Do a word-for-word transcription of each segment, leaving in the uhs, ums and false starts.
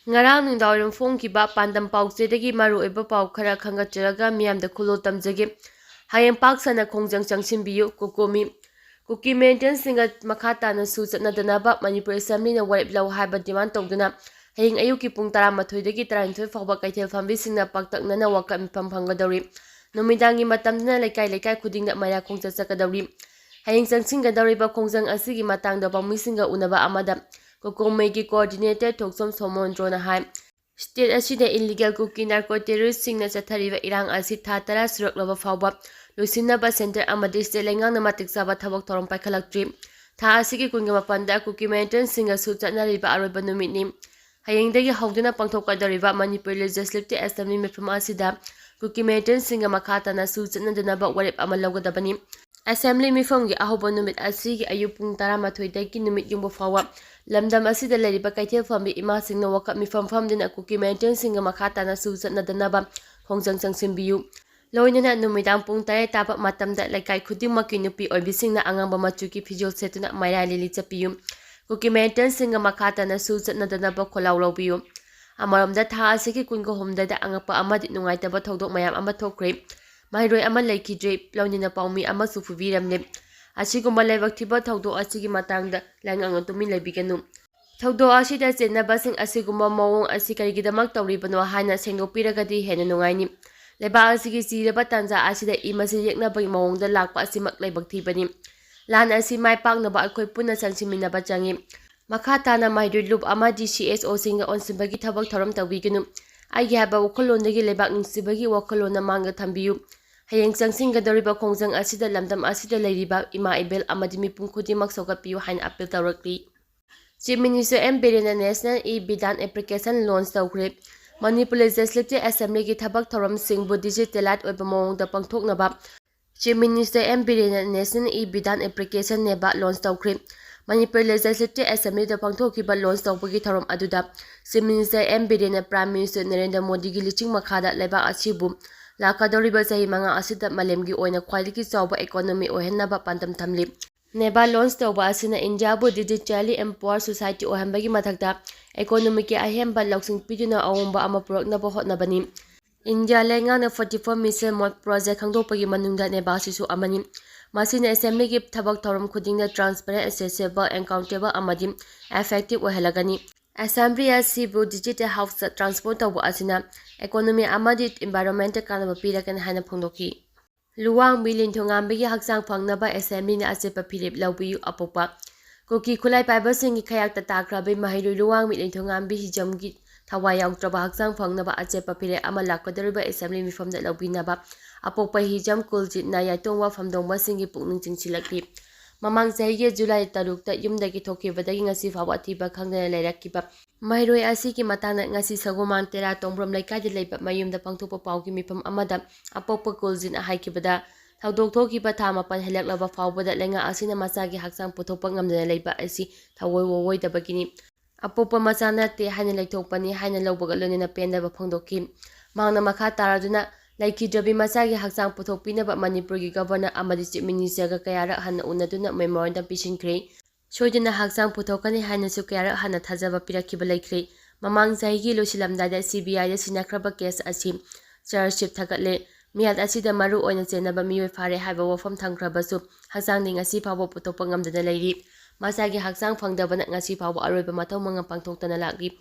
ꯉꯔꯥꯡ ꯅꯨꯡꯗꯥꯡꯋꯥꯏꯔꯝ ꯐꯣꯡꯈꯤꯕ ꯄꯥꯟꯗꯝ ꯄꯥꯎꯆꯦꯗꯒꯤ ꯃꯔꯨꯑꯣꯏꯕ ꯄꯥꯎ ꯈꯔ ꯈꯪꯒꯠꯆꯔꯒ ꯃꯤꯌꯥꯝꯗ ꯈꯨꯂꯣꯜ ꯇꯝꯖꯒꯦ꯫ ꯍꯌꯦꯡ ꯄꯥꯛ ꯁꯟꯅ ꯈꯣꯡꯖꯪ ꯆꯪꯁꯤꯟꯕꯤꯌꯨ꯫ ꯀꯨꯀꯣꯃꯤ꯫ ꯀꯨꯀꯤ ꯃꯤꯂꯤꯇꯦꯟꯁꯤꯡꯒ ꯃꯈꯥ ꯇꯥꯅ ꯁꯨ ꯆꯠꯅꯗꯅꯕ ꯃꯅꯤꯄꯨꯔ ꯑꯦꯁꯦꯝꯕ꯭ꯂꯤꯅ ꯋꯥꯔꯦꯞ ꯂꯧ ꯍꯥꯏꯕ ꯗꯤꯃꯥꯟ ꯇꯧꯗꯨꯅ ꯍꯌꯦꯡ ꯑꯌꯨꯛꯀꯤ ꯄꯨꯡ ꯇꯔꯥꯃꯥꯊꯣꯏꯗꯒꯤ ꯇꯔꯥꯅꯤꯊꯣꯏ ꯐꯥꯎꯕ ꯀꯩꯊꯦꯜ ꯐꯝꯕꯤꯁꯤꯡꯅ ꯄꯥꯛꯇꯛꯅꯅ ꯋꯥꯀꯠ ꯃꯤꯐꯝ ꯐꯝꯒꯗꯧꯔꯤ꯫ ꯅꯨꯃꯤꯗꯥꯡꯒꯤ ꯃꯇꯝꯗꯅ ꯂꯩꯀꯥꯏ ꯂꯩꯀꯥꯏ ꯈꯨꯗꯤꯡꯗ ꯃꯩꯔꯥ ꯈꯣꯡꯆꯠ ꯆꯠꯀꯗꯧꯔꯤ꯫ ꯍꯌꯦꯡ ꯆꯪꯁꯤꯟꯒꯗꯧꯔꯤꯕ ꯈꯣꯡꯖꯪ ꯑꯁꯤꯒꯤ ꯃꯇꯥꯡꯗ ꯄꯥꯎꯃꯤꯁꯤꯡꯒ ꯎꯅꯕ ꯑꯃꯗ ꯀꯣꯀꯣꯃꯩꯒꯤ ꯀꯣꯑꯣꯔꯗꯤꯅꯦꯇꯔ ꯊꯣꯛꯆꯣꯝ ꯁꯣꯃꯣꯟꯗ꯭ꯔꯣꯅ ꯍꯥꯏ, ꯁ꯭ꯇꯦꯠ ꯑꯁꯤꯗ ꯏꯂꯤꯒꯦꯜ ꯀꯨꯀꯤ ꯅꯥꯔꯀꯣ ꯇꯦꯔꯣꯔꯤꯁ꯭ꯠꯁꯤꯡꯅ ꯆꯠꯊꯔꯤꯕ ꯏꯔꯥꯡ ꯑꯁꯤ ꯊꯥ ꯇꯔꯥ ꯁꯨꯔꯛꯂꯕ ꯐꯥꯎꯕ ꯂꯣꯏꯁꯤꯟꯅꯕ ꯁꯦꯟꯇꯔ ꯑꯃꯗꯤ ꯁ꯭ꯇꯦꯠ ꯂꯩꯉꯥꯛꯅ ꯃꯇꯤꯛ ꯆꯥꯕ ꯊꯕꯛ ꯊꯧꯔꯝ ꯄꯥꯏꯈꯠꯂꯛꯇ꯭ꯔꯤ꯫ ꯊꯥ ꯑꯁꯤꯒꯤ ꯀꯨꯟꯒ ꯃꯥꯄꯟꯗ ꯀꯨꯀꯤ ꯃꯤꯂꯤꯇꯦꯟꯁꯤꯡꯒꯁꯨ ꯆꯠꯅꯔꯤꯕ ꯑꯔꯣꯏꯕ ꯅꯨꯃꯤꯠꯅꯤ꯫ ꯍꯌꯦꯡꯗꯒꯤ ꯍꯧꯗꯨꯅ ꯄꯥꯡꯊꯣꯛꯀꯗꯧꯔꯤꯕ ꯃꯅꯤꯄꯨꯔ ꯂꯦꯖꯤꯁꯂꯦꯇꯤꯚ ꯑꯦꯁꯦꯝꯕ꯭ꯂꯤ ꯃꯤꯐꯝ ꯑꯁꯤꯗ ꯀꯨꯀꯤ ꯃꯤꯂꯤꯇꯦꯟꯁꯤꯡꯒ ꯃꯈꯥ ꯇꯥꯅ ꯁꯨ ꯆꯠꯅꯗꯅꯕ ꯋꯥꯔꯦꯞ ꯑꯃ ꯂꯧꯒꯗꯕꯅꯤ꯫ ꯑꯦꯁꯦꯝꯕ꯭ꯂꯤ ꯃꯤꯐꯝꯒꯤ ꯑꯍꯧꯕ ꯅꯨꯃꯤꯠ ꯑꯁꯤꯒꯤ ꯑꯌꯨꯛ ꯄꯨꯡ ꯇꯔꯥꯃꯥꯊꯣꯏꯗꯒꯤ ꯅꯨꯃꯤꯠ ꯌꯨꯡꯕ ꯐꯥꯎꯕ ꯂꯝꯗꯝ ꯑꯁꯤꯗ ꯂꯩꯔꯤꯕ ꯀꯩꯊꯦꯜ ꯐꯝꯕꯤ ꯏꯃꯥꯁꯤꯡꯅ ꯋꯥꯀꯠ ꯃꯤꯐꯝ ꯐꯝꯗꯨꯅ ꯀꯨꯀꯤ ꯃꯤꯂꯤꯇꯦꯟꯁꯤꯡꯒ ꯃꯈꯥ ꯇꯥꯅ ꯁꯨ ꯆꯠꯅꯗꯅꯕ ꯈꯣꯡꯖꯪ ꯆꯪꯁꯤꯟꯕꯤꯌꯨ꯫ ꯂꯣꯏꯅꯅ ꯅꯨꯃꯤꯗꯥꯡ ꯄꯨꯡ ꯇꯔꯦꯠ ꯇꯥꯕ ꯃꯇꯝꯗ ꯂꯩꯀꯥꯏ ꯈꯨꯗꯤꯡꯃꯛꯀꯤ ꯅꯨꯄꯤ ꯑꯣꯏꯕꯤꯁꯤꯡꯅ ꯑꯉꯥꯡꯕ ꯃꯆꯨꯒꯤ ꯐꯤꯖꯣꯜ ꯁꯦꯠꯇꯨꯅ ꯃꯩꯔꯥ ꯂꯤꯂꯤ ꯆꯠꯄꯤꯌꯨ꯫ ꯀꯨꯀꯤ ꯃꯤꯂꯤꯇꯦꯟꯁꯤꯡꯒ ꯃꯈꯥ ꯇꯥꯅ ꯁꯨ ꯆꯠꯅꯗꯅꯕ ꯈꯣꯜꯂꯥꯎ ꯂꯧꯕꯤꯌꯨ꯫ ꯑꯃꯔꯣꯝꯗ, ꯊꯥ ꯑꯁꯤꯒꯤ ꯀꯨꯟꯒ ꯍꯨꯝꯗꯣꯏꯗ ꯑꯉꯛꯄ ꯑꯃꯗꯤ ꯅꯨꯡꯉꯥꯏꯇꯕ ꯊꯧꯗꯣꯛ ꯃꯌꯥꯝ ꯑꯃ ꯊꯣꯛꯈ꯭ꯔꯦ꯫ ꯃꯍꯩꯔꯣꯏ ꯑꯃ ꯂꯩꯈꯤꯗ꯭ꯔꯦ, ꯂꯧꯅꯤꯅ ꯄꯥꯎꯃꯤ ꯑꯃꯁꯨ ꯐꯨꯕꯤꯔꯝꯂꯦ꯫ ꯑꯁꯤꯒꯨꯝꯕ ꯂꯥꯏꯕꯛ ꯊꯤꯕ ꯊꯧꯗꯣꯛ ꯑꯁꯤꯒꯤ ꯃꯇꯥꯡꯗ ꯂꯩꯉꯥꯛꯅ ꯇꯨꯃꯤꯟ ꯂꯩꯕꯤꯒꯅꯨ꯫ ꯊꯧꯗꯣꯛ ꯑꯁꯤꯗ ꯆꯦꯟꯅꯕꯁꯤꯡ ꯑꯁꯤꯒꯨꯝꯕ ꯃꯑꯣꯡ ꯑꯁꯤ ꯀꯔꯤꯒꯤꯗꯃꯛ ꯇꯧꯔꯤꯕꯅꯣ ꯍꯥꯏꯅ ꯁꯦꯡꯗꯣꯛꯄꯤꯔꯒꯗꯤ ꯍꯦꯟꯅ ꯅꯨꯡꯉꯥꯏꯅꯤ꯫ ꯂꯩꯕꯥꯛ ꯑꯁꯤꯒꯤ ꯆꯤꯔꯕ ꯇꯥꯟꯖꯥ ꯑꯁꯤꯗ ꯏ ꯃꯆꯤꯟ ꯌꯦꯛꯅꯕꯒꯤ ꯃꯑꯣꯡꯗ ꯂꯥꯛꯄ ꯑꯁꯤꯃꯛ ꯂꯥꯏꯕꯛ ꯊꯤꯕꯅꯤ꯫ ꯂꯥꯟ ꯑꯁꯤ ꯃꯥꯏ ꯄꯥꯛꯅꯕ ꯑꯩꯈꯣꯏ ꯄꯨꯟꯅ ꯆꯪꯁꯤꯟꯃꯤꯟꯅꯕ ꯆꯪꯏ꯫ ꯃꯈꯥ ꯇꯥꯅ ꯃꯍꯩꯔꯣꯏ ꯂꯨꯞ ꯑꯃꯗꯤ ꯁꯤ ꯑꯦꯁ ꯑꯣꯁꯤꯡꯒ ꯑꯣꯟꯁꯤꯟꯕꯒꯤ ꯊꯕꯛ ꯊꯧꯔꯝ ꯇꯧꯕꯤꯒꯅꯨ꯫ ꯑꯩꯒꯤ ꯍꯥꯏꯕ ꯋꯥꯈꯜꯂꯣꯟꯗꯒꯤ ꯂꯩꯕꯥꯛ ꯅꯨꯡꯁꯤꯕꯒꯤ ꯋꯥꯈꯜꯂꯣꯟꯅ ꯃꯥꯡꯗ ꯊꯝꯕꯤꯌꯨ꯫ ꯍꯌꯦꯡ ꯆꯪꯁꯤꯟꯒꯗꯧꯔꯤꯕ ꯈꯣꯡꯖꯪ ꯑꯁꯤꯗ ꯂꯝꯗꯝ ꯑꯁꯤꯗ ꯂꯩꯔꯤꯕ ꯏꯃꯥ ꯏꯕꯦꯜ ꯑꯃꯗꯤ ꯃꯤꯄꯨꯝ ꯈꯨꯗꯤꯡꯃꯛ ꯁꯧꯒꯠꯄꯤꯌꯨ ꯍꯥꯏꯅ appeal ꯇꯧꯔꯛꯂꯤ꯫ Chief Minister M Birenna National E-Vidhan Application launch ꯇꯧꯈ꯭ꯔꯦ꯫ ꯃꯅꯤꯄꯨꯔ ꯂꯦꯖꯤꯁꯂꯦꯇꯤꯚ ꯑꯦꯁꯦꯝꯕ꯭ꯂꯤꯒꯤ ꯊꯕꯛ ꯊꯧꯔꯝꯁꯤꯡꯕꯨ ꯗꯤꯖꯤꯇꯦꯂꯥꯏꯠ ꯑꯣꯏꯕ ꯃꯑꯣꯡꯗ ꯄꯥꯡꯊꯣꯛꯅꯕ Chief Minister M Birenna National E-Vidhan Application, NEVA, launch ꯇꯧꯈ꯭ꯔꯦ꯫ ꯃꯅꯤꯄꯨꯔ ꯂꯦꯖꯤꯁꯂꯦꯇꯤꯚ ꯑꯦꯁꯦꯝꯕ꯭ꯂꯤꯗ ꯄꯥꯡꯊꯣꯛꯈꯤꯕ launch ꯇꯧꯕꯒꯤ ꯊꯧꯔꯝ ꯑꯗꯨꯗ Chief Minister M Birenna Prime Minister Narendra ꯃꯣꯗꯤꯒꯤ ꯂꯨꯆꯤꯡ ꯃꯈꯥꯗ ꯂꯩꯕꯥꯛ ꯑꯁꯤꯕꯨ ꯂꯥꯛꯀꯗꯧꯔꯤꯕ ꯆꯍꯤ ꯃꯉꯥ ꯑꯁꯤꯗ ꯃꯥꯂꯦꯝꯒꯤ ꯑꯣꯏꯅ ꯈ꯭ꯋꯥꯏꯗꯒꯤ ꯆꯥꯎꯕ economy ꯑꯣꯏꯍꯟꯅꯕ ꯄꯥꯟꯗꯝ ꯊꯝꯂꯤ꯫ ꯅꯦꯕꯥ ꯂꯣꯟꯆ ꯇꯧꯕ ꯑꯁꯤꯅ ꯏꯟꯗꯤꯌꯥꯕꯨ ꯗꯤꯖꯤꯇꯦꯜꯂꯤ ꯑꯦꯝꯄꯥꯋꯔ ꯁꯣꯁꯥꯏꯇꯤ ꯑꯣꯏꯍꯟꯕꯒꯤ ꯃꯊꯛꯇ ꯏꯀꯣꯅꯣꯃꯤꯛꯀꯤ ꯑꯍꯦꯟꯕ ꯂꯧꯁꯤꯡ ꯄꯤꯗꯨꯅ ꯑꯑꯣꯟꯕ ꯑꯃ ꯄꯨꯔꯛꯅꯕ ꯍꯣꯠꯅꯕꯅꯤ꯫ ꯏꯟꯗꯤꯌꯥ ꯂꯩꯉꯥꯛꯅ forty four missile mode project ꯈꯪꯗꯣꯛꯄꯒꯤ ꯃꯅꯨꯡꯗ ꯅꯦꯕꯥꯁꯤꯁꯨ ꯑꯃꯅꯤ꯫ ꯃꯁꯤꯅ ꯑꯦꯁꯦꯝꯕ꯭ꯂꯤꯒꯤ ꯊꯕꯛ ꯊꯧꯔꯝ ꯈꯨꯗꯤꯡꯗ transparent, accessible, accountable ꯑꯃꯗꯤ effective ꯑꯣꯏꯍꯜꯂꯒꯅꯤ꯫ ꯑꯦꯁꯦꯝꯕ꯭ꯂꯤ ꯑꯁꯤꯕꯨ digital hubꯇ transform ꯇꯧꯕ ꯑꯁꯤꯅ economy ꯑꯃꯗꯤ environmentꯇ ꯀꯥꯟꯅꯕ ꯄꯤꯔꯛꯀꯅꯤ ꯍꯥꯏꯅ ꯐꯣꯡꯗꯣꯛꯈꯤ꯫ ꯂꯨꯋꯥꯡꯕꯤ ꯂꯤꯟꯊꯣꯉꯥꯝꯕꯤꯒꯤ ꯍꯛꯆꯥꯡ ꯐꯪꯅꯕ ꯑꯦꯁꯦꯝꯕ꯭ꯂꯤꯅ ꯑꯆꯦꯠꯄ ꯐꯤꯔꯦꯞ ꯂꯧꯕꯤꯌꯨ꯫ ꯑꯄꯣꯛꯄ ꯀꯨꯀꯤ ꯈꯨꯠꯂꯥꯏ ꯄꯥꯏꯕꯁꯤꯡꯒꯤ ꯈꯌꯥꯛꯇ ꯇꯥꯈ꯭ꯔꯕꯤ ꯃꯍꯩꯔꯣꯏ ꯂꯨꯋꯥꯡꯕꯤ ꯂꯤꯟꯊꯣꯉꯥꯝꯕꯤ ꯍꯤꯖꯝꯒꯤ ꯊꯋꯥꯏ ꯌꯥꯎꯗ꯭ꯔꯕ ꯍꯛꯆꯥꯡ ꯐꯪꯅꯕ ꯑꯆꯦꯠꯄ ꯐꯤꯔꯦꯞ ꯑꯃ ꯂꯥꯛꯀꯗꯧꯔꯤꯕ ꯑꯦꯁꯦꯝꯕ꯭ꯂꯤ ꯃꯤꯐꯝꯗ ꯂꯧꯕꯤꯅꯕ ꯑꯄꯣꯛꯄ ꯍꯤꯖꯝ ꯀꯨꯜꯖꯤꯠꯅ ꯌꯥꯏꯇꯣꯡ ꯋꯥꯐꯝꯗꯣꯡꯕꯁꯤꯡꯒꯤ ꯄꯨꯛꯅꯤꯡ ꯆꯤꯡꯁꯤꯜꯂꯛꯂꯤ꯫ ꯃꯃꯥꯡ ꯆꯍꯤꯒꯤ ꯖꯨꯂꯥꯏ ꯇꯔꯨꯛꯇ ꯌꯨꯝꯗꯒꯤ ꯊꯣꯛꯈꯤꯕꯗꯒꯤ ꯉꯁꯤ ꯐꯥꯎꯕ ꯑꯊꯤꯕ ꯈꯪꯗꯅ ꯂꯩꯔꯛꯈꯤꯕ ꯃꯍꯩꯔꯣꯏ ꯑꯁꯤꯒꯤ ꯃꯇꯥꯡꯗ ꯉꯁꯤ ꯁꯒꯣꯃꯥꯡ ꯇꯦꯔꯥ ꯇꯣꯡꯕ꯭ꯔꯣꯝ ꯂꯩꯀꯥꯏꯗ ꯂꯩꯕ ꯃꯌꯨꯝꯗ ꯄꯥꯡꯊꯣꯛꯄ ꯄꯥꯎꯒꯤ ꯃꯤꯐꯝ ꯑꯃꯗ ꯑꯄꯣꯛꯄ ꯀꯨꯜꯖꯤꯠꯅ ꯍꯥꯏꯈꯤꯕꯗ, ꯊꯧꯗꯣꯛ ꯊꯣꯛꯈꯤꯕ ꯊꯥ ꯃꯥꯄꯟ ꯍꯦꯜꯂꯛꯂꯕ ꯐꯥꯎꯕꯗ ꯂꯩꯉꯥꯛ ꯑꯁꯤꯅ ꯃꯆꯥꯒꯤ ꯍꯛꯆꯥꯡ ꯄꯨꯊꯣꯛꯄ ꯉꯝꯗꯅ ꯂꯩꯕ ꯑꯁꯤ ꯊꯑꯣꯏ ꯋꯥꯑꯣꯏꯗꯕꯒꯤꯅꯤ꯫ ꯑꯄꯣꯛꯄ ꯃꯆꯥ ꯅꯠꯇꯦ ꯍꯥꯏꯅ ꯂꯩꯊꯣꯛꯄꯅꯤ ꯍꯥꯏꯅ ꯂꯧꯕꯒ ꯂꯣꯏꯅꯅ ꯄꯦꯟꯗꯕ ꯐꯣꯡꯗꯣꯛꯈꯤ꯫ ꯃꯍꯥꯛꯅ ꯃꯈꯥ ꯇꯥꯔꯗꯨꯅ, ꯂꯩꯈꯤꯗ꯭ꯔꯕꯤ ꯃꯆꯥꯒꯤ ꯍꯛꯆꯥꯡ ꯄꯨꯊꯣꯛꯄꯤꯅꯕ ꯃꯅꯤꯄꯨꯔꯒꯤ ꯒꯚꯔꯅꯔ ꯑꯃꯗꯤ ꯆꯤꯐ ꯃꯤꯅꯤꯁꯇꯔꯒ ꯀꯌꯥꯔꯛ ꯍꯟꯅ ꯎꯅꯗꯨꯅ ꯃꯦꯃꯣꯔꯦꯟꯗꯝ ꯄꯤꯁꯤꯟꯈ꯭ꯔꯦ꯫ ꯁꯣꯏꯗꯅ ꯍꯛꯆꯥꯡ ꯄꯨꯊꯣꯛꯀꯅꯤ ꯍꯥꯏꯅꯁꯨ ꯀꯌꯥꯔꯛ ꯍꯟꯅ ꯊꯥꯖꯕ ꯄꯤꯔꯛꯈꯤꯕ ꯂꯩꯈ꯭ꯔꯦ꯫ ꯃꯃꯥꯡ ꯆꯍꯤꯒꯤ ꯂꯣꯏꯁꯤꯜꯂꯝꯗꯥꯏꯗ ꯁꯤ ꯕꯤ ꯑꯥꯏꯗ ꯁꯤꯟꯅꯈ꯭ꯔꯕ ꯀꯦꯁ ꯑꯁꯤ ꯆꯥꯔꯖꯁꯤꯠ ꯊꯥꯒꯠꯂꯦ꯫ ꯃꯤꯍꯥꯠ ꯑꯁꯤꯗ ꯃꯔꯨ ꯑꯣꯏꯅ ꯆꯦꯟꯅꯕ ꯃꯤꯑꯣꯏ ꯐꯥꯔꯦ ꯍꯥꯏꯕ ꯋꯥꯐꯝ ꯊꯝꯈ꯭ꯔꯕꯁꯨ, ꯍꯛꯆꯥꯡꯗꯤ ꯉꯁꯤ ꯐꯥꯎꯕ ꯄꯨꯊꯣꯛꯄ ꯉꯝꯗꯅ ꯂꯩꯔꯤ꯫ ꯃꯆꯥꯒꯤ ꯍꯛꯆꯥꯡ ꯐꯪꯗꯕꯅ ꯉꯁꯤ ꯐꯥꯎꯕ ꯑꯔꯣꯏꯕ ꯃꯊꯧ ꯃꯉꯝ ꯄꯥꯡꯊꯣꯛꯇꯅ ꯂꯥꯛꯂꯤ꯫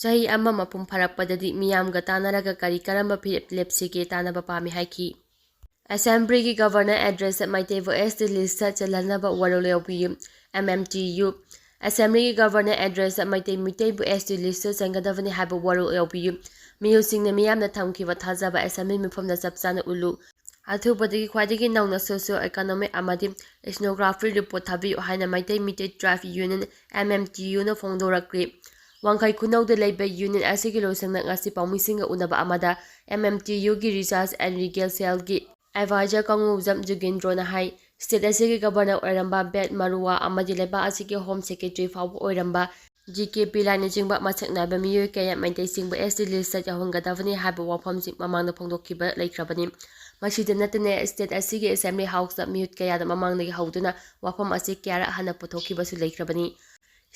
ꯆꯍꯤ ꯑꯃ ꯃꯄꯨꯡ ꯐꯥꯔꯛꯄꯗꯗꯤ ꯃꯤꯌꯥꯝꯒ ꯇꯥꯟꯅꯔꯒ ꯀꯔꯤ ꯀꯔꯝꯕ ꯐꯤꯔꯦꯞ ꯂꯦꯞꯁꯤꯒꯦ ꯇꯥꯟꯅꯕ ꯄꯥꯝꯃꯤ ꯍꯥꯏꯈꯤ꯫ ꯑꯦꯁꯦꯝꯕ꯭ꯂꯤꯒꯤ ꯒꯚꯔꯅꯔ ꯑꯦꯗ꯭ꯔꯦꯁꯇ ꯃꯩꯇꯩꯕꯨ ꯑꯦꯁ ꯇꯤ ꯂꯤꯁꯇ ꯆꯜꯍꯟꯅꯕ ꯋꯥꯔꯣꯜ ꯂꯧꯕꯤꯌꯨ꯫ M M T U. ꯑꯦꯁꯦꯝꯕ꯭ꯂꯤꯒꯤ ꯒꯚꯔꯅꯔ ꯑꯦꯗ꯭ꯔꯦꯁꯇ ꯃꯩꯇꯩ, ꯃꯤꯇꯩꯕꯨ ꯑꯦꯁ ꯇꯤ ꯂꯤꯁꯇ ꯆꯟꯒꯗꯕꯅꯤ ꯍꯥꯏꯕ ꯋꯥꯔꯣꯜ ꯂꯧꯕꯤꯌꯨ꯫ ꯃꯤꯑꯣꯏꯁꯤꯡꯅ ꯃꯤꯌꯥꯝꯅ ꯊꯝꯈꯤꯕ ꯊꯥꯖꯕ ꯑꯦꯁꯦꯝꯕ꯭ꯂꯤ ꯃꯤꯐꯝꯗ ꯆꯞ ꯆꯥꯅ ꯎꯠꯂꯨ꯫ ꯑꯊꯨꯕꯗꯒꯤ ꯈ꯭ꯋꯥꯏꯗꯒꯤ ꯅꯧꯅ socio economic ꯑꯃꯗꯤ ethnography report ꯊꯥꯕꯤꯌꯨ ꯍꯥꯏꯅ Meitei, Meetei Tribe Union, M M T ꯌꯨꯅ ꯐꯣꯡꯗꯣꯔꯛꯂꯤ꯫ ꯋꯥꯡꯈꯩ ꯈꯨꯅꯧꯗ ꯂꯩꯕ ꯌꯨꯅꯤꯌꯟ ꯑꯁꯤꯒꯤ ꯂꯣꯏꯁꯪꯅ ꯉꯁꯤ ꯄꯥꯎꯃꯤꯁꯤꯡꯒ ꯎꯅꯕ ꯑꯃꯗ ꯑꯦꯝ ꯑꯦꯝ ꯇꯤ ꯌꯨꯒꯤ Research and Legal Cellꯒꯤ advisor ꯀꯪꯉꯨꯖꯝ ꯖꯨꯒꯦꯟꯗ꯭ꯔꯣꯅ ꯍꯥꯏ, state ꯑꯁꯤꯒꯤ ꯒꯚꯔꯅꯔ ꯑꯣꯏꯔꯝꯕ ꯕꯦꯠ ꯃꯔꯨꯋꯥ ꯑꯃꯗꯤ ꯂꯩꯕꯥꯛ ꯑꯁꯤꯒꯤ Home Secretary ꯐꯥꯎꯕ ꯑꯣꯏꯔꯝꯕ ꯖꯤ ꯀꯦ ꯄꯤꯂꯥꯏꯅꯆꯤꯡꯕ ꯃꯁꯛ ꯅꯥꯏꯕ ꯃꯤꯑꯣꯏ ꯀꯌꯥ ꯃꯩꯇꯩꯁꯤꯡꯕꯨ ꯑꯦꯁ ꯇꯤ ꯂꯤꯁꯇ ꯌꯥꯎꯍꯟꯒꯗꯕꯅꯤ ꯍꯥꯏꯕ ꯋꯥꯐꯝꯁꯤꯡ ꯃꯃꯥꯡꯗ ꯐꯣꯡꯗꯣꯛꯈꯤꯕ ꯂꯩꯈ꯭ꯔꯕꯅꯤ꯫ ꯃꯁꯤꯗ ꯅꯠꯇꯅ state ꯑꯁꯤꯒꯤ Assembly Houseꯇ ꯃꯤꯍꯨꯠ ꯀꯌꯥꯗ ꯃꯃꯥꯡꯗꯒꯤ ꯍꯧꯗꯨꯅ ꯋꯥꯐꯝ ꯑꯁꯤ ꯀꯌꯥꯔꯛ ꯍꯟꯅ ꯄꯨꯊꯣꯛꯈꯤꯕꯁꯨ ꯂꯩꯈ꯭ꯔꯕꯅꯤ꯫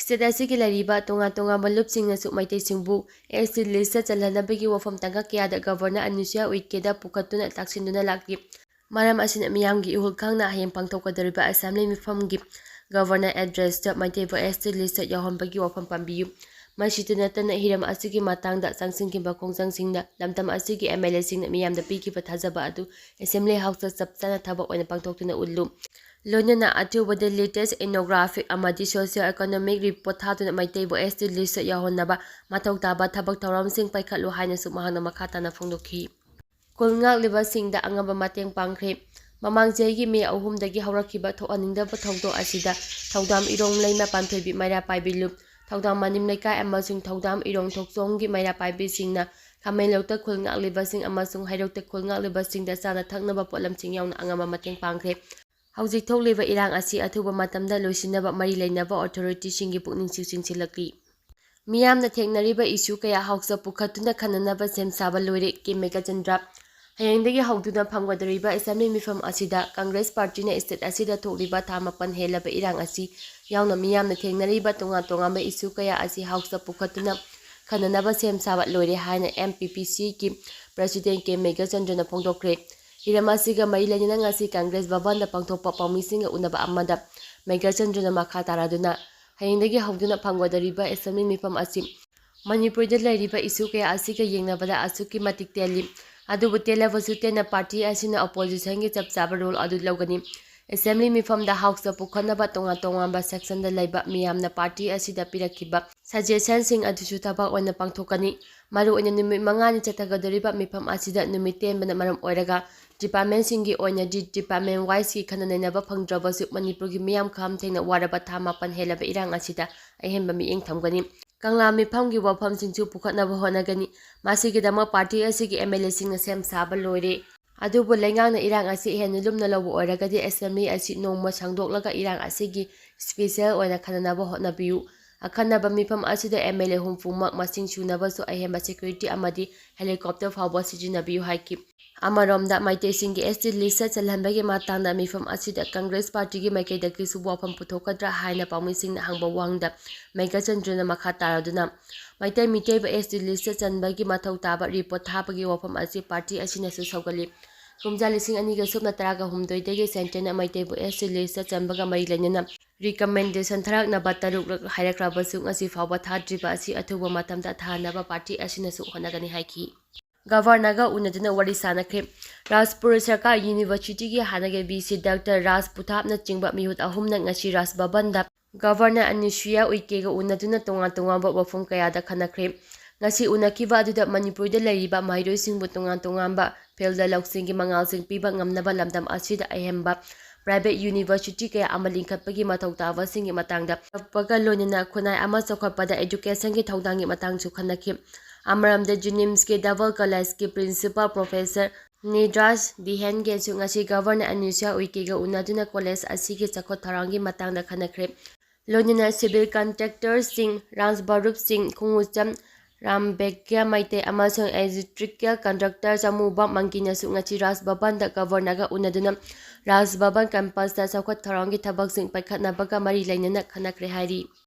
State ꯑꯁꯤꯒꯤ ꯂꯩꯔꯤꯕ ꯇꯣꯉꯥꯟ ꯇꯣꯉꯥꯟꯕ ꯂꯨꯞꯁꯤꯡꯅꯁꯨ ꯃꯩꯇꯩꯁꯤꯡꯕꯨ ST listꯇ ꯆꯜꯍꯟꯅꯕꯒꯤ ꯋꯥꯐꯝ ꯇꯥꯡꯀꯛ ꯀꯌꯥꯗ Governor ꯑꯅꯨꯁꯨꯌꯥ ꯎꯏꯀꯦꯗ ꯄꯨꯈꯠꯇꯨꯅ ꯇꯥꯛꯁꯤꯟꯗꯨꯅ ꯂꯥꯛꯂꯤ꯫ ꯃꯔꯝ ꯑꯁꯤꯅ ꯃꯤꯌꯥꯝꯒꯤ ꯏꯍꯨꯜ ꯈꯪꯅ ꯍꯌꯦꯡ ꯄꯥꯡꯊꯣꯛꯀꯗꯧꯔꯤꯕ Assembly ꯃꯤꯐꯝꯒꯤ Governor Addressꯇ ꯃꯩꯇꯩꯕꯨ ST listꯇ ꯌꯥꯎꯍꯟꯕꯒꯤ ꯋꯥꯐꯝ ꯄꯥꯟꯕꯤꯌꯨ꯫ ꯃꯁꯤꯇ ꯅꯠꯇꯅ ꯍꯤꯔꯝ ꯑꯁꯤꯒꯤ ꯃꯇꯥꯡꯗ ꯆꯪꯁꯤꯟꯈꯤꯕ ꯈꯣꯡꯖꯪꯁꯤꯡꯅ ꯂꯝꯗꯝ ꯑꯁꯤꯒꯤ MLAꯁꯤꯡꯅ ꯃꯤꯌꯥꯝꯗ ꯄꯤꯈꯤꯕ ꯊꯥꯖꯕ ꯑꯗꯨ Assembly Houseꯇ ꯆꯞ ꯆꯥꯅ ꯊꯕꯛ ꯑꯣꯏꯅ ꯄꯥꯡꯊꯣꯛꯇꯨꯅ ꯎꯠꯂꯨ꯫ ꯂꯣꯏꯅꯅ ꯑꯊꯨꯕꯗ latest ethnographic ꯑꯃꯗꯤ socio economic report ꯊꯥꯗꯨꯅ ꯃꯩꯇꯩꯕꯨ ST listꯇ ꯌꯥꯎꯍꯟꯅꯕ ꯃꯊꯧ ꯇꯥꯕ ꯊꯕꯛ ꯊꯧꯔꯝꯁꯤꯡ ꯄꯥꯏꯈꯠꯂꯨ ꯍꯥꯏꯅꯁꯨ ꯃꯍꯥꯛꯅ ꯃꯈꯥ ꯇꯥꯅ ꯐꯣꯡꯗꯣꯛꯈꯤ꯫ ꯈꯨꯜ ꯉꯥꯛꯂꯤꯕꯁꯤꯡꯗ ꯑꯉꯝꯕ ꯃꯇꯦꯡ ꯄꯥꯡꯈ꯭ꯔꯦ꯫ ꯃꯃꯥꯡ ꯆꯍꯤꯒꯤ May ꯑꯍꯨꯝꯗꯒꯤ ꯍꯧꯔꯛꯈꯤꯕ ꯊꯣꯛꯍꯟꯅꯤꯡꯗꯕ ꯊꯧꯗꯣꯛ ꯑꯁꯤꯗ ꯊꯧꯗꯥꯝ ꯏꯔꯣꯡ ꯂꯩꯃ ꯄꯥꯟꯊꯣꯏꯕꯤ ꯃꯩꯔꯥ ꯄꯥꯏꯕꯤ ꯂꯨꯞ, ꯊꯧꯗꯥꯝ ꯃꯅꯤꯝ ꯂꯩꯀꯥꯏ ꯑꯃꯁꯨꯡ ꯊꯧꯗꯥꯝ ꯏꯔꯣꯡ ꯊꯣꯛꯆꯣꯝꯒꯤ ꯃꯩꯔꯥ ꯄꯥꯏꯕꯤꯁꯤꯡꯅ ꯈꯥꯃꯦꯟꯂꯣꯛꯇ ꯈꯨꯜ ꯉꯥꯛꯂꯤꯕꯁꯤꯡ ꯑꯃꯁꯨꯡ ꯍꯩꯔꯣꯛꯇ ꯈꯨꯜ ꯉꯥꯛꯂꯤꯕꯁꯤꯡꯗ ꯆꯥꯅ ꯊꯛꯅꯕ ꯄꯣꯠꯂꯝꯁꯤꯡ ꯌꯥꯎꯅ ꯑꯉꯝꯕ ꯃꯇꯦꯡ ꯄꯥꯡꯈ꯭ꯔꯦ꯫ ꯍꯧꯖꯤꯛ ꯊꯣꯛꯂꯤꯕ ꯏꯔꯥꯡ ꯑꯁꯤ ꯑꯊꯨꯕ ꯃꯇꯝꯗ ꯂꯣꯏꯁꯤꯟꯅꯕ ꯃꯔꯤ ꯂꯩꯅꯕ authorityꯁꯤꯡꯒꯤ ꯄꯨꯛꯅꯤꯡꯁꯨ ꯆꯤꯡꯁꯤꯜꯂꯛꯂꯤ꯫ ꯃꯤꯌꯥꯝꯅ ꯊꯦꯡꯅꯔꯤꯕ issue ꯀꯌꯥ Houseꯇ ꯄꯨꯈꯠꯇꯨꯅ ꯈꯟꯅꯅꯕ ꯁꯦꯝ ꯁꯥꯕ ꯂꯣꯏꯔꯦ, ꯀꯦ ꯃꯦꯘꯆꯟꯗ꯭ꯔ꯫ ꯍꯌꯦꯡꯗꯒꯤ ꯍꯧꯗꯨꯅ ꯐꯝꯒꯗꯧꯔꯤꯕ Assembly ꯃꯤꯐꯝ ꯑꯁꯤꯗ Congress partyꯅ state ꯑꯁꯤꯗ ꯊꯣꯛꯂꯤꯕ ꯊꯥ ꯃꯥꯄꯟ ꯍꯦꯜꯂꯕ ꯏꯔꯥꯡ ꯑꯁꯤ ꯌꯥꯎꯅ ꯃꯤꯌꯥꯝꯅ ꯊꯦꯡꯅꯔꯤꯕ ꯇꯣꯉꯥꯟ ꯇꯣꯉꯥꯟꯕ issue ꯀꯌꯥ ꯑꯁꯤ Houseꯇ ꯄꯨꯈꯠꯇꯨꯅ ꯈꯟꯅꯅꯕ ꯁꯦꯝ ꯁꯥꯕ ꯂꯣꯏꯔꯦ ꯍꯥꯏꯅ MPPCꯒꯤ President ꯀꯦ ꯃꯦꯘꯆꯟꯗ꯭ꯔꯅ ꯐꯣꯡꯗꯣꯛꯈ꯭ꯔꯦ꯫ ꯍꯤꯔꯝ ꯑꯁꯤꯒ ꯃꯔꯤ ꯂꯩꯅꯅ ꯉꯁꯤ Congress ꯚꯕꯟꯗ ꯄꯥꯡꯊꯣꯛꯄ ꯄꯥꯎꯃꯤꯁꯤꯡꯒ ꯎꯅꯕ ꯑꯃꯗ ꯃꯦꯘꯆꯟꯗ꯭ꯔꯅ ꯃꯈꯥ ꯇꯥꯔꯗꯨꯅ ꯍꯌꯦꯡꯗꯒꯤ ꯍꯧꯗꯨꯅ ꯐꯝꯒꯗꯧꯔꯤꯕ Assembly ꯃꯤꯐꯝ ꯑꯁꯤ ꯃꯅꯤꯄꯨꯔꯗ ꯂꯩꯔꯤꯕ issue ꯀꯌꯥ ꯑꯁꯤꯒ ꯌꯦꯡꯅꯕꯗ ꯑꯁꯨꯛꯀꯤ ꯃꯇꯤꯛ ꯇꯦꯜꯂꯤ꯫ ꯑꯗꯨꯕꯨ ꯇꯦꯜꯂꯕꯁꯨ ꯇꯦꯟꯅ party ꯑꯁꯤꯅ oppositionꯒꯤ ꯆꯞ ꯆꯥꯕ role ꯑꯗꯨ ꯂꯧꯒꯅꯤ꯫ Assembly ꯃꯤꯐꯝꯗ Houseꯇ ꯄꯨꯈꯠꯅꯕ ꯇꯣꯉꯥꯟ ꯇꯣꯉꯥꯟꯕ sectionꯗ ꯂꯩꯕ ꯃꯤꯌꯥꯝꯅ party ꯑꯁꯤꯗ ꯄꯤꯔꯛꯈꯤꯕ suggestionꯁꯤꯡ ꯑꯗꯨꯁꯨ ꯊꯕꯛ ꯑꯣꯏꯅ ꯄꯥꯡꯊꯣꯛꯀꯅꯤ꯫ ꯃꯔꯨꯑꯣꯏꯅ ꯅꯨꯃꯤꯠ ꯃꯉꯥꯅꯤ ꯆꯠꯊꯒꯗꯧꯔꯤꯕ ꯃꯤꯐꯝ ꯑꯁꯤꯗ ꯅꯨꯃꯤꯠ ꯇꯦꯟꯕꯅ ꯃꯔꯝ ꯑꯣꯏꯔꯒ departmentꯁꯤꯡꯒꯤ ꯑꯣꯏꯅꯗꯤ department wiseꯀꯤ ꯈꯟꯅ ꯅꯩꯅꯕ ꯐꯪꯗ꯭ꯔꯕꯁꯨ ꯃꯅꯤꯄꯨꯔꯒꯤ ꯃꯤꯌꯥꯝ ꯈꯝ ꯊꯦꯡꯅ ꯋꯥꯔꯕ ꯊꯥ ꯃꯥꯄꯟ ꯍꯦꯜꯂꯕ ꯏꯔꯥꯡ ꯑꯁꯤꯗ ꯑꯍꯦꯟꯕ ꯃꯤꯠꯌꯦꯡ ꯊꯝꯒꯅꯤ꯫ ꯀꯪꯂꯥ ꯃꯤꯐꯝꯒꯤ ꯋꯥꯐꯝꯁꯤꯡꯁꯨ ꯄꯨꯈꯠꯅꯕ ꯍꯣꯠꯅꯒꯅꯤ꯫ ꯃꯁꯤꯒꯤꯗꯃꯛ party ꯑꯁꯤꯒꯤ MLAꯁꯤꯡꯅ ꯁꯦꯝ ꯁꯥꯕ ꯂꯣꯏꯔꯦ꯫ ꯑꯗꯨꯕꯨ ꯂꯩꯉꯥꯛꯅ ꯏꯔꯥꯡ ꯑꯁꯤ ꯍꯦꯟꯅ ꯂꯨꯝꯅ ꯂꯧꯕ ꯑꯣꯏꯔꯒꯗꯤ Assembly ꯑꯁꯤ ꯅꯣꯡꯃ ꯁꯥꯡꯗꯣꯛꯂꯒ ꯏꯔꯥꯡ ꯑꯁꯤꯒꯤ special ꯑꯣꯏꯅ ꯈꯟꯅꯅꯕ ꯍꯣꯠꯅꯕꯤꯌꯨ꯫ ꯑꯈꯟꯅꯕ ꯃꯤꯐꯝ ꯑꯁꯤꯗ MLA ꯍꯨꯝꯐꯨꯃꯛ ꯃꯁꯤꯡ ꯁꯨꯅꯕꯁꯨ ꯑꯍꯦꯟꯕ security ꯑꯃꯗꯤ helicopter ꯐꯥꯎꯕ ꯁꯤꯖꯤꯟꯅꯕꯤꯌꯨ ꯍꯥꯏꯈꯤ꯫ ꯑꯃꯔꯣꯝꯗ, ꯃꯩꯇꯩꯁꯤꯡꯒꯤ ST list ꯆꯜꯍꯟꯕꯒꯤ ꯃꯇꯥꯡꯗ ꯃꯤꯐꯝ ꯑꯁꯤꯗ ꯀꯪꯒ꯭ꯔꯦꯁ ꯄꯥꯔꯇꯤꯒꯤ ꯃꯥꯏꯀꯩꯗꯒꯤꯁꯨ ꯋꯥꯐꯝ ꯄꯨꯊꯣꯛꯀꯗ꯭ꯔꯥ ꯍꯥꯏꯅ ꯄꯥꯎꯃꯤꯁꯤꯡꯅ ꯍꯪꯕ ꯋꯥꯍꯪꯗ ꯃꯦꯘꯆꯟꯗ꯭ꯔꯅ ꯃꯈꯥ ꯇꯥꯔꯗꯨꯅ, ꯃꯩꯇꯩ ꯃꯤꯇꯩꯕ ST list ꯆꯟꯕꯒꯤ ꯃꯊꯧ ꯇꯥꯕ report ꯊꯥꯕꯒꯤ ꯋꯥꯐꯝ ꯑꯁꯤ ꯄꯥꯔꯇꯤ ꯑꯁꯤꯅꯁꯨ ꯁꯧꯒꯠꯂꯤ꯫ ꯀꯨꯝꯖꯥ ꯂꯤꯁꯤꯡ ꯑꯅꯤꯒ ꯁꯨꯞꯅ ꯇꯔꯥꯒ ꯍꯨꯝꯗꯣꯏꯗꯒꯤ centreꯅ ꯃꯩꯇꯩꯕꯨ ST list ꯆꯟꯕꯒ ꯃꯔꯤ ꯂꯩꯅꯅ recommendation ꯊꯥꯔꯛꯅꯕ ꯇꯔꯨꯛꯂꯛ ꯍꯥꯏꯔꯛꯂꯕꯁꯨ ꯉꯁꯤ ꯐꯥꯎꯕ ꯊꯥꯗ꯭ꯔꯤꯕ ꯑꯁꯤ ꯑꯊꯨꯕ ꯃꯇꯝꯗ ꯊꯥꯅꯕ ꯄꯥꯔꯇꯤ ꯑꯁꯤꯅꯁꯨ ꯍꯣꯠꯅꯒꯅꯤ ꯍꯥꯏꯈꯤ꯫ ꯒꯚꯔꯅꯔꯒ ꯎꯅꯗꯨꯅ ꯋꯥꯔꯤ ꯁꯥꯅꯈ꯭ꯔꯦ꯫ ꯔꯥꯖꯄꯨꯔ ꯁꯔꯀꯥꯔ ꯌꯨꯅꯤꯚꯔꯁꯤꯇꯤꯒꯤ ꯍꯥꯟꯅꯒꯤ VC ꯗꯥꯛꯇꯔ ꯔꯥꯖ ꯄꯨꯊꯥꯞꯅꯆꯤꯡꯕ ꯃꯤꯍꯨꯠ ꯑꯍꯨꯝꯅ ꯉꯁꯤ ꯔꯥꯖ ꯚꯕꯟꯗ ꯒꯚꯔꯅꯔ ꯑꯅꯨꯁꯨꯏꯌꯥ ꯎꯏꯀꯦꯒ ꯎꯅꯗꯨꯅ ꯇꯣꯉꯥꯟ ꯇꯣꯉꯥꯟꯕ ꯋꯥꯐꯝ ꯀꯌꯥꯗ ꯈꯟꯅꯈ꯭ꯔꯦ꯫ ꯉꯁꯤ ꯎꯅꯈꯤꯕ ꯑꯗꯨꯗ ꯃꯅꯤꯄꯨꯔꯗ ꯂꯩꯔꯤꯕ ꯃꯍꯩꯔꯣꯏꯁꯤꯡꯕꯨ ꯇꯣꯉꯥꯟ ꯇꯣꯉꯥꯟꯕ fieldꯗ ꯂꯧꯁꯤꯡꯒꯤ ꯃꯉꯥꯜꯁꯤꯡ ꯄꯤꯕ ꯉꯝꯅꯕ ꯂꯝꯗꯝ ꯑꯁꯤꯗ ꯑꯍꯦꯟꯕ private university ꯀꯌꯥ ꯑꯃ ꯂꯤꯡꯈꯠꯄꯒꯤ ꯃꯊꯧ ꯇꯥꯕꯁꯤꯡꯒꯤ ꯃꯇꯥꯡꯗ ꯇꯞꯄꯒ ꯂꯣꯏꯅꯅ ꯈꯨꯟꯅꯥꯏ ꯑꯃ ꯆꯥꯎꯈꯠꯄꯗ educationꯒꯤ ꯊꯧꯗꯥꯡꯒꯤ ꯃꯇꯥꯡꯁꯨ ꯈꯟꯅꯈꯤ꯫ ꯑꯃꯔꯣꯝꯗ JNIMSꯀꯤ Double Collegeꯀꯤ principal professor ꯅꯤꯗ꯭ꯔꯥꯖ ꯗꯤꯍꯦꯟꯒꯦꯟꯁꯨ ꯉꯁꯤ ꯒꯚꯔꯅꯔ ꯑꯅꯨꯁꯨꯏꯌꯥ ꯎꯏꯀꯦꯒ ꯎꯅꯗꯨꯅ college ꯑꯁꯤꯒꯤ ꯆꯥꯎꯈꯠ ꯊꯧꯔꯥꯡꯒꯤ ꯃꯇꯥꯡꯗ ꯈꯟꯅꯈ꯭ꯔꯦ꯫ ꯂꯣꯏꯅꯅ civil contractorꯁꯤꯡ ꯔꯥꯖ ꯚꯔꯨꯞꯁꯤꯡ, ꯈꯣꯡꯎꯆꯝ ꯔꯥꯝꯕꯦꯒ꯭ꯌꯥ ꯃꯩꯇꯩ ꯑꯃꯁꯨꯡ electrical contractor ꯆꯃꯨꯕꯝ ꯃꯪꯒꯤꯅꯁꯨ ꯉꯁꯤ ꯔꯥꯖ ꯚꯕꯟꯗ ꯒꯚꯔꯅꯔꯒ ꯎꯅꯗꯨꯅ ꯔꯥꯖ ꯚꯕꯟ campusꯇ ꯆꯥꯎꯈꯠ ꯊꯧꯔꯥꯡꯒꯤ ꯊꯕꯛꯁꯤꯡ ꯄꯥꯏꯈꯠꯅꯕꯒ ꯃꯔꯤ ꯂꯩꯅꯅ ꯈꯟꯅꯈ꯭ꯔꯦ ꯍꯥꯏꯔꯤ꯫